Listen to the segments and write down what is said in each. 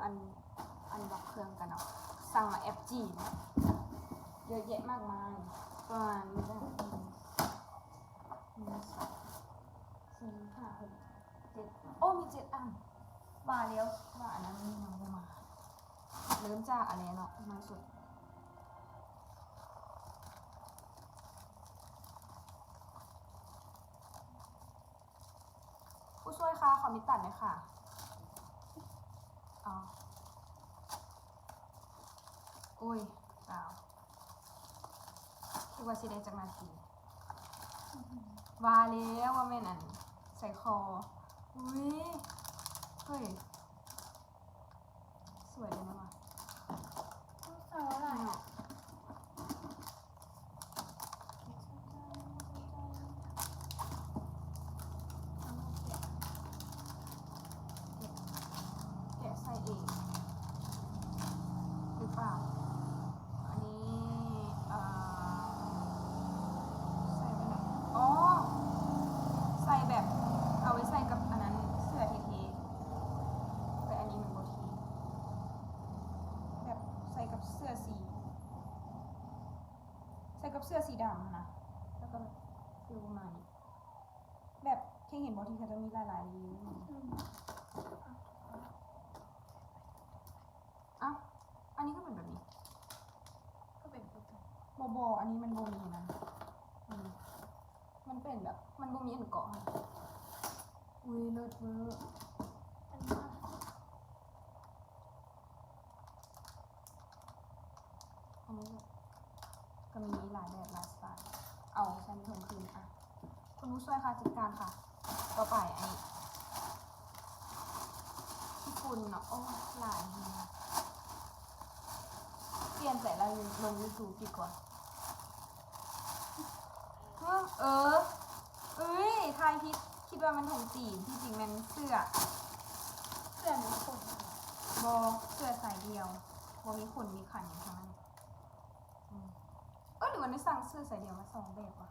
ອັນ ອັນລັອກເຄື່ອງກັນເນາະ ສັ່ງມາແອັບຈີນ ເຍອະແຍະມາກມາຍ ປະມານນີ້ແຫຼະ ໜຶ່ງ ສອງ ສີ່ ຫ້າ ຫົກ ເຈັດ ໂອ້ ມີເຈັດອັນ ວ່າແລ້ວວ່າອັນນັ້ນມັນຍັງບໍ່ມາ ເລີ່ມຈາກອັນແລກເນາະ ນ້ອຍສຸດ ຜູ້ຊ່ວຍຄະ ຂໍມີດຕັດໜ້ອຍຄະ ເອົາ ໂອ້ຍ ຕາຍ ຄິດວ່າຊິໄດ້ຈັກນາທີ ວ່າແລ້ວວ່າແມ່ນອັນໃສ່ຄໍ ອຸ້ຍ ເຮີ້ຍ ສວຍເດເນາະ ໃສ່ວ່າຫຼາຍ ເນາະ ແກະໃສ່ເອງຫຼືເປົ່າ? ອັນນີ້ ເອີ ໃສ່ໄວ້ໃນ ອໍ ໃສ່ແບບເອົາໄວ້ໃສ່ກັບອັນນັ້ນ ເສື້ອເທ່ໆ ແຕ່ອັນນີ້ມັນບໍ່ເທ່ ແບບໃສ່ກັບເສື້ອສີ ໃສ່ກັບເສື້ອສີດຳຫັ້ນນະ ແລ້ວກໍແບບ ຟີລປະມານນີ້ ແບບ ເຄີຍເຫັນບໍ່ ທີ່ເຂົາເຈົ້າມີຫຼາຍໆ ເລເຢີ ອືມ ເອົ້າ ອັນນີ້ຄືເປັນແບບນີ້ ຄືເປັນຄືກັນ ບໍ່ ບໍ່ ອັນນີ້ມັນບໍ່ມີອັນນັ້ນ ອືມ ມັນເປັນແບບ ມັນບໍ່ມີອັນເກາະຫັ້ນ ອຸ້ຍ ເລີດເວີ ອັນນີ້ ອັນນີ້ກໍມີຫຼາຍແບບຫຼາຍສະໄຕລ໌ ເອົາໃສ່ຖົງຄືນ ອ່ະ ຄຸນຜູ້ຊ່ວຍຄະ ຈັດການຄະ ຕໍ່ໄປ ອັນນີ້ ຂີ້ຝຸ່ນເນາະ ໂອ້ ຫຼາຍແຮງ ປ່ຽນໃຈແລ້ວ ລົງຢູທູບດີກວ່າ ເອີ ເອີ ເອີຍ ຖ່າຍຜິດ ຄິດວ່າແມ່ນຖົງຕີນ ທີ່ຈິງແມ່ນເສື້ອ ເສື້ອມີຂົນ ບໍ່ ເສື້ອສາຍດ່ຽວ ບໍ່ມີຂົນມີຂັນຫຍັງທັງນັ້ນ ອືມ ເອີ ຫຼືວ່າໄດ້ສັ່ງເສື້ອສາຍດ່ຽວມາສອງແບບວະ?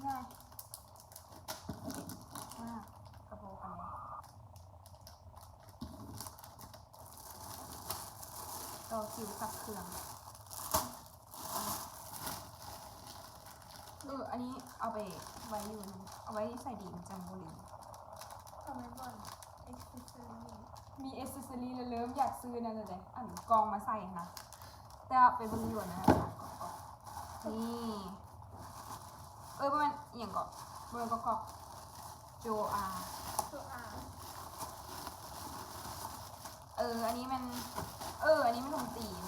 ງ່າຍມາກ ກະເປົາປານໃດ ຕໍ່ຄິວສັບເຄື່ອງ ເອີ ອັນນີ້ເອົາໄປໄວ້ຢູ່ ເອົາໄວ້ໃສ່ດີ ມັນຈັ່ງບໍ່ລືມ ເອົາໄວ້ບ່ອນ accessory ມີ accessory ແລ້ວເລີ່ມຢາກຊື້ນັ້ນແຫຼະເດ້ ອັນກ່ອງມາໃສ່ຫັ້ນນະ ແຕ່ວ່າໄປເບິ່ງຢູ່ອັນນັ້ນ ນີ້ ເອີຍ ບໍ່ແມ່ນອີ່ຫຍັງເກາະ ບໍ່ແມ່ນກອກໆ ໂຈອາ ໂຈອາ ເອີ ອັນນີ້ແມ່ນ ເອີ ອັນນີ້ແມ່ນຖົງຕີນ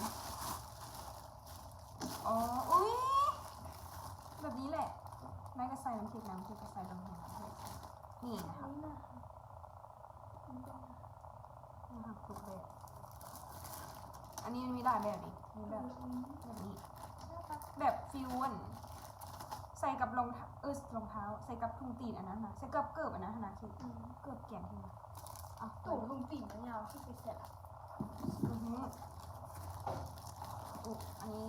ອໍ ອຸ້ຍ ແບບນີ້ແຫຼະ ແມ່ກໍໃສ່ນ້ຳທິບ ນ້ຳທິບກໍໃສ່ລົງນີ້ນະ ນີ້ນະ ນີ້ນະ ໜ້າຮັກທຸກແບບ ອັນນີ້ມັນມີຫຼາຍແບບອີກ ມີແບບ ອືມ ແບບນີ້ ແບບຟີລອັນ ໃສ່ກັບລອງເທ້າ ເອີ ລອງເທົ້າ ໃສ່ກັບຖົງຕີນອັນນັ້ນນະ ໃສ່ກັບເກີບອັນນັ້ນຫັ້ນນະ ທີ່ ອືມ ເກີບແກນທີ່ ອ່ະ ໂຕຖົງຕີນມັນຍາວທີ່ສຸດແລ້ວ ອືຮຶ ໂອ້ ອັນນີ້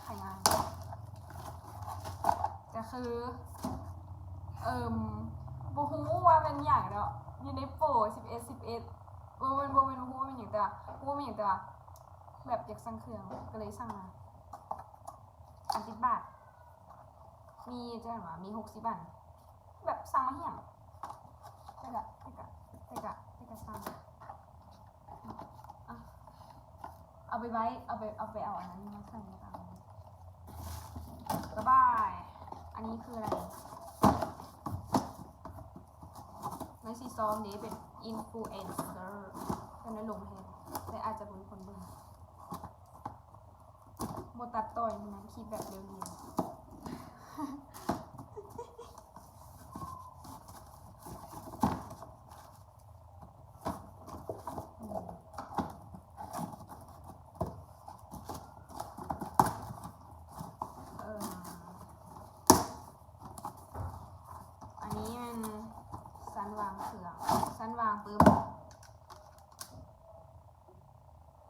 ຂາຍງານ ກະຄື ເອີ່ມ ບໍ່ຮູ້ວ່າແມ່ນຫຍັງເນາະ ຢູ່ໃນໂປສິບເອັດ ສິບເອັດ ບໍ່ແມ່ນ ບໍ່ແມ່ນ ບໍ່ຮູ້ວ່າແມ່ນຫຍັງ ແຕ່ວ່າ ບໍ່ຮູ້ວ່າແມ່ນຫຍັງ ແຕ່ວ່າແບບຢາກສັ່ງເຄື່ອງ ກໍເລີຍສັ່ງມາ ອັນຕິດບາດ ມີ ຈັ່ງວ່າ ມີຫົກສິບອັນ ແບບສັ່ງມາຫຍັງ ແຕ່ກະ ແຕ່ກະ ແຕ່ກະ ແຕ່ກະສັ່ງ ອ່ະ ເອົາໄປໄວ້ ເອົາໄປ ເອົາໄປເອົາອັນນັ້ນມາໃສ່ໃນກະເປົາ ບາຍບາຍ ອັນນີ້ຄືອະໄລ ໃນສີຊອມເດ້ ເປັນ influencer ເປັນໃນລົງແຮງ ແຕ່ອາດຈະບໍ່ມີຄົນເບິ່ງ ບໍ່ຕັດຕໍ່ຫຍັງທັງນັ້ນ ຄລິບແບບລຽວໆ ເອີ ອັນນີ້ແມ່ນຊັ້ນວາງເຄື່ອງ ຊັ້ນວາງປຶບ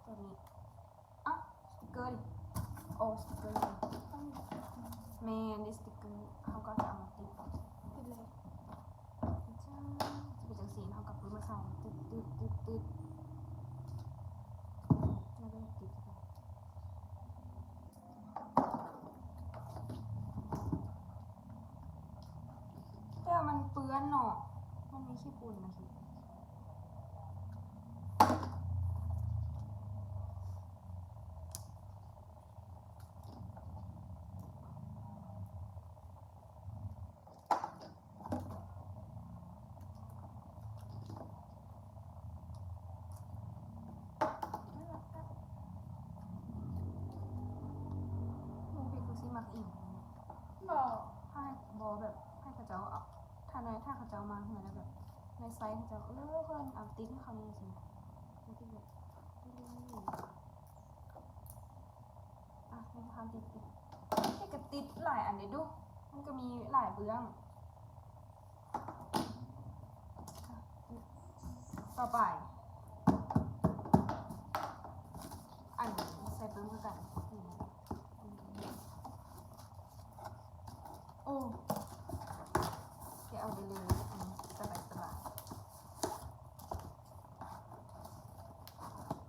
ແບບນີ້ ເອົ້າ ສະຕິກເກີນີ້ ໂອ້ ສະຕິກເກີນີ້ ແມ່ນເດ້ ສະຕິກເກີ ເຮົາກໍຈະເອົາມາຕິດ ຕິດເລີຍ ຈະເປັນຈັ່ງຊີ້ ເຮົາກໍປຶບມາໃສ່ ຕຶບ ຕຶບ ຕຶ ມັນເປື້ອນເນາະ ມັນມີຂີ້ຝຸ່ນນະ. ນ້ອງພິກຄືຊິມັກອີ່ຫຍັງ ບໍ່ ໃຫ້ ບໍ່ ແບບໃຫ້ເຂົາເຈົ້າເອົາ ຖ້າໃນ ຖ້າເຂົາເຈົ້າມາເຮືອນແລ້ວແບບໃນໄຊເຂົາເຈົ້າ ເອີ ເພິ່ນເອົາຕິດໃຫ້ເຂົາແດ່ຊີ້ນະ ແບບ ອ່ະ ມີຄວາມຕິດອີກ ແຕ່ກໍຕິດຫຼາຍອັນເດ້ດຸ ມັນກໍມີຫຼາຍເບື້ອງ. ຕໍ່ໄປ ອັນນີ້ໃສ່ປຶ້ມຄືກັນ. ໂອ້ ແກະອອກໄດ້ເລີຍ ອັນນີ້ສະບາຍໆ.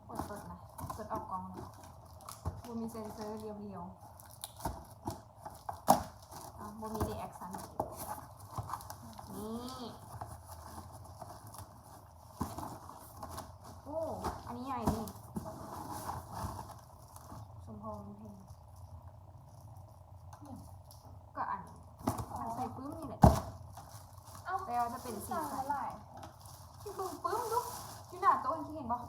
ເປີດ ເປີດນະ ເປີດອອກກ່ອງ ບໍ່ມີເຊັນເຊີ ລຽວໆ ອ່ະ ບໍ່ມີຣີແອັກຊັນ ນີ້ ໂອ້ ອັນນີ້ໃຫຍ່ນີ້ ສົມພໍ ເພັງ ກໍອັນ ອັນໃສ່ປຶ້ມນີ້ແຫຼະ ເອົ້າ ແຕ່ວ່າຈະເປັນສີໃສ ຊິເບິ່ງປຶ້ມດຸ ຢູ່ໜ້າໂຕະຫັ້ນ ເຫັນບໍ່?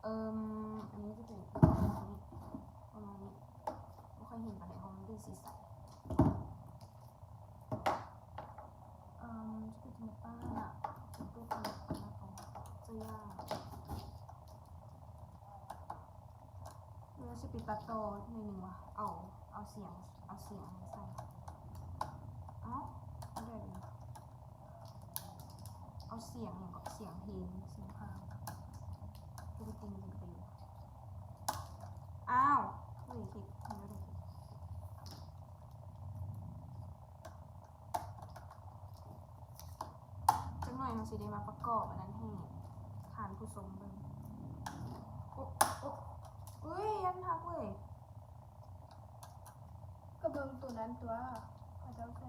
ເອີ່ມ ອັນນີ້ຈະເປັນ ປະມານນີ້ ບໍ່ຄ່ອຍເຫັນປານໃດ ເພາະມັນເປັນສີໃສ. ເອີ່ມ ຈະເປັນທຳມະປານະ ຈະເປັນທຳມະປານະ ຕົວຢ່າງ ເອີ ຊິໄປຕັດຕໍ່ໜ້ອຍໜຶ່ງວ່າ ເອົາ ເອົາສຽງ ເອົາສຽງໃສ່ ເອົ້າ ບໍ່ໄດ້ເລີຍ. ເອົາສຽງຫຍັງເກາະ ສຽງເພງ ສຽງພາງ ເປັນຕິ່ງເປັນປະໂຫຍດ. ອ້າວ ເຮີ້ຍ ຄິດ ຍັງບໍ່ໄດ້ຄິດ. ຈັກໜ້ອຍເຮົາຊິໄດ້ມາປະກອບອັນນັ້ນໃຫ້ທ່ານຜູ້ຊົມເບິ່ງ. ໂອ້ ໂອ້ ເອີຍ ຢ້ານຫັກເວີຍ. ກໍເບິ່ງໂຕນັ້ນຕົວະ ເຂົາເຈົ້າໃສ່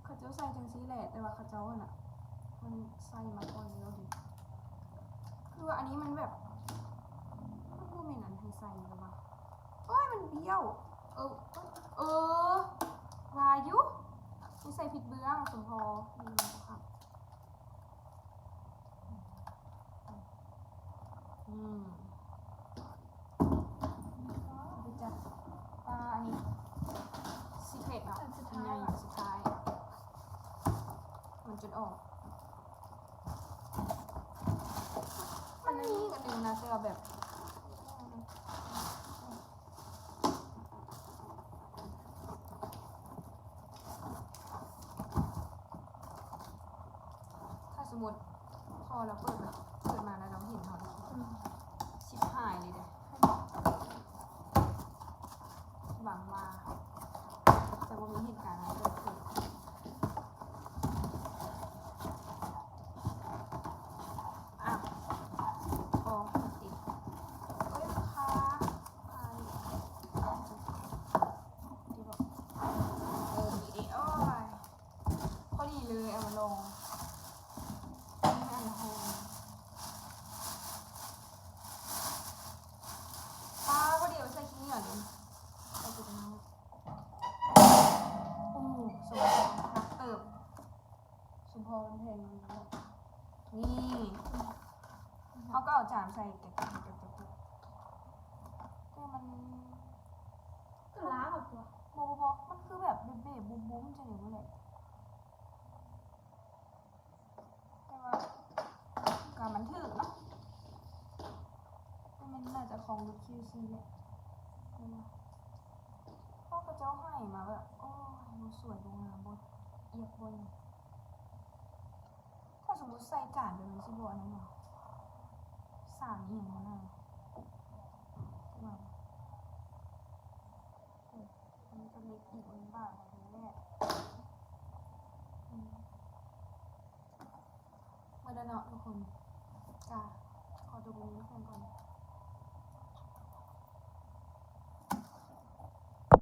ເຂົາເຈົ້າໃສ່ຈັ່ງຊີ້ແຫຼະ ແຕ່ວ່າເຂົາເຈົ້າຫັ້ນນະ ມັນໃສ່ມາກ່ອນແລ້ວເດ ຄືວ່າອັນນີ້ມັນແບບ ມັນບໍ່ແມ່ນອັນໃຫ້ໃສ່ແລ້ວວ່າ ໂອ້ຍ ມັນບ້ຽວ ເອີ ເອີ ວ່າຢູ່ ໃສ່ຜິດເບື້ອງ ສົມພໍ ນີ້ມັນບໍ່ຄັກ. ອືມ ໄປຈັດ ອ່າ ອັນນີ້ secret ເນາະ ອັນສຸດທ້າຍ ອັນສຸດທ້າຍ ມັນຈົນອອກ ມັນມີອັນໜຶ່ງນະ ແຕ່ວ່າແບບ ຖ້າສົມມຸດພໍລາວເປີດ ເປີດມາແລ້ວລາວເຫັນເຮົາ ອືມ ຊິບຫາຍເລີຍເດ້ ຫວັງວ່າຈະບໍ່ມີເຫດການນັ້ນເກີດຂຶ້ນ. ອ້າວ ອໍ ມັນຕິດ ໂອ້ຍ ມັນຄາ ຄາຢູ່ ເອີ ນີ້ເດ້ ໂອ້ຍ ພໍດີເລີຍ ເອົາມາລອງ ນີ້ອັນລະຫົ່ງ ປ້າ ພໍດີເອົາໃສ່ຂີ້ເຫຍື້ອເລີຍ ໃສ່ຕົວນັ້ນ ໂອ້ ສົມພໍຄັກເຕີບ ສົມພໍມັນແພງ ນີ້ ເຮົາກໍເອົາຈານໃສ່ ແກະ ແກະ ແກະ ແກະ ແຕ່ມັນ ກໍລ້າງເອົາຕົວະ ບໍ່ ບໍ່ ບໍ່ ມັນຄືແບບເບະໆ ບຸ້ມໆ ຈັ່ງນີ້ແຫຼະ ແຕ່ວ່າກໍມັນຖືກເນາະ ແຕ່ມັນໜ້າຈະຂອງຫຼຸດຄິວຊີແຫຼະ ເພາະເຂົາເຈົ້າໃຫ້ມາແບບ ໂອ້ຍ ບໍ່ສວຍ ບໍ່ງາມ ບໍ່ອຽບ ບໍ່ຫຍັງ. ຖ້າສົມມຸດໃສ່ຈານໄປ ມັນຊິບໍ່ອັນນັ້ນຫວາ ສານອີ່ຫຍັງຫັ້ນນະ ວ່າ ເອີ ມັນກໍເລັກຢູ່ ມັນບາດເຮົາແທ້ ອືມ ໝົດແລ້ວເນາະທຸກຄົນ ກະຂໍຕົວໄປມີແຟນກ່ອນ.